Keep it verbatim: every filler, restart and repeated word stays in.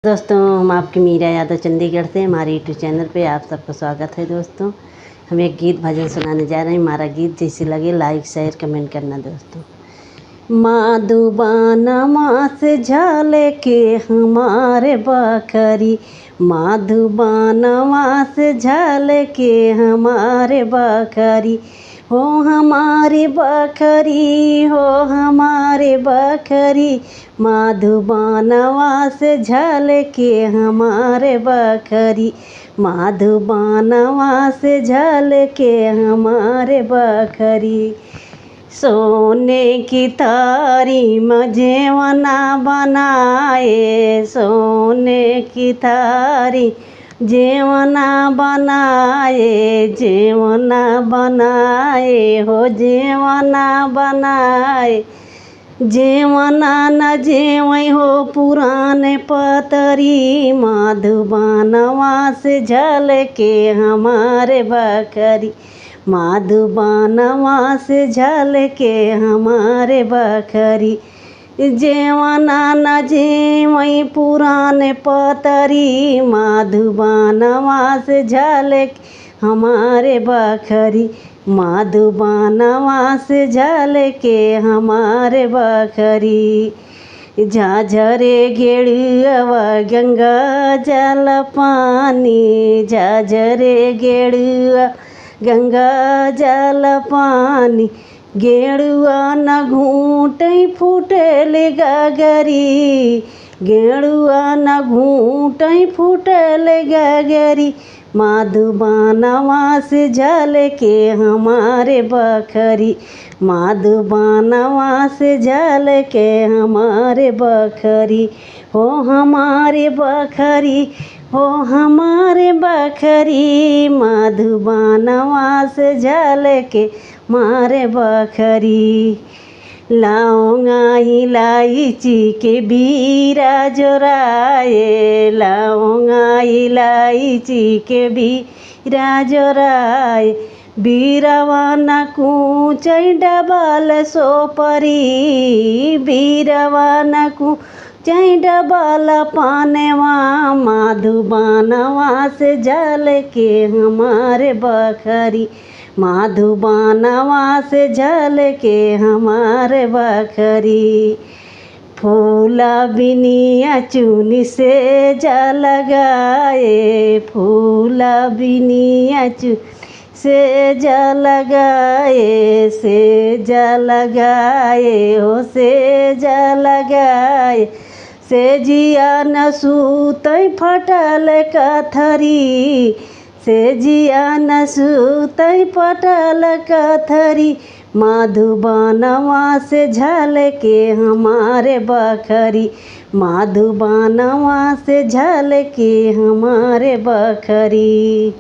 दोस्तों, हम आपकी मीरा यादव चंडीगढ़ से। हमारे YouTube चैनल पे आप सबका स्वागत है। दोस्तों, हम एक गीत भजन सुनाने जा रहे हैं। हमारा गीत जैसे लगे, like, share, comment करना। दोस्तों, माधुबानवा से झाल के हमारे बखरी, माधुबानवा से झाल के हमारे बखरी, हो हमारे बखरी, हो हमारे बखरी, माधुबानवा से झाल के हमारे बखरी, माधुबानवा से झाल के हमारे बखरी। सोने की थारी में जेवना बनाए, सोने की थारी जेवना बनाए, जेवना बनाए, हो जेवना बनाए। जेवना न जेवई हो पुरान पतरी, माधुबानवा से झाल के हमारे बखरी, माधुबानवा से झाल के हमारे बखरी। जेवना न जेवई पुरान पतरी, माधुबानवा से झाल के हमारे बखरी, माधुबानवा से झाल के हमारे बखरी। झाझरे गेड़ुआ गंगा जल पानी, झाझरे गेड़ुआ गंगा जल पानी, गेड़ुआ न घूटई फूटल गगरी, गेड़ुआ न घूटई फूटल गगरी, माधुबानवा से झाल के हमारे बखरी, माधुबानवा से झाल के हमारे बखरी, हो हमारे बखरी, हो हमारे बखरी, माधुबानवा से झाल के हमारे बखरी। लौंगा इलायची के बीरा जोराए, लौंगा इलायची के बीरा जोराए, बीरवा न कूचई डबल सोपरी, बीरवा न कूचई डबल पानवा, माधुबानवा से झाल के हमारे बखरी, माधुबानवा से झाल के हमारे बखरी। फूला बिनिया चुनी सेज लगाए, फूला बिनिया चुनी सेज लगाए, सेज लगाए, हो सेज लगाए। सेजिया न सूतई फटल कथरी, सेजिया न सूतई फटल कथरी, माधुबानवा से झाल के हमारे बखरी, माधुबानवा से झाल के हमारे बखरी।